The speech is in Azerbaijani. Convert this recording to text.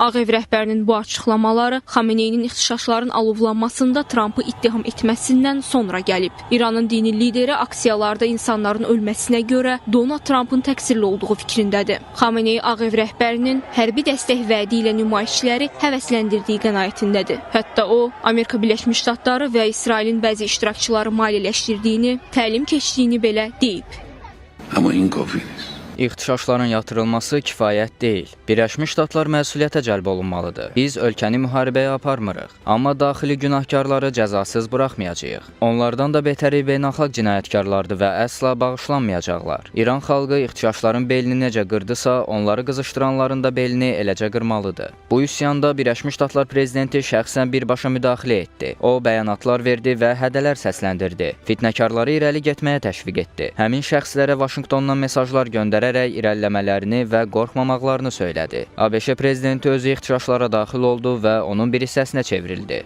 Ağ Ev rəhbərinin bu açıqlamaları Xameneyinin ixtişaşların alovlanmasında Trampı ittiham etməsindən sonra gəlib. İranın dini lideri aksiyalarda insanların ölməsinə görə Donald Trampın təqsirli olduğu fikrindədir. Xameneyi Ağ Ev rəhbərinin hərbi dəstək vədi ilə nümayişçiləri həvəsləndirdiyi qənaətindədir. Hətta o, Amerika Birləşmiş Ştatları və İsrailin bəzi iştirakçıları maliyyələşdirdiyini, təlim keçdiyini belə deyib. اما این کافی نیست. İxtişaşların yatırılması kifayət deyil. Birləşmiş Ştatlar məsuliyyətə cəlb olunmalıdır. Biz ölkəni müharibəyə aparmırıq, amma daxili günahkarları cəzasız buraxmayacağıq. Onlardan da betəri beynəlxalq cinayətkarlardır və əsla bağışlanmayacaqlar. İran xalqı ixtişaşların belini necə qırdısa, onları qızışdıranların da belini eləcə qırmalıdır. Bu üsyanda Birləşmiş Ştatlar prezidenti şəxsən birbaşa müdaxilə etdi. O bəyanatlar verdi və hədələr səsləndirdi. Fitnəkarları irəli getməyə təşviq etdi. Həmin şəxslərə Vaşinqtondan mesajlar göndərərək irəliləmələrini və qorxmamaqlarını söylədi. ABŞ prezidenti özü ixtişaşlara daxil oldu və onun bir hissəsinə çevrildi.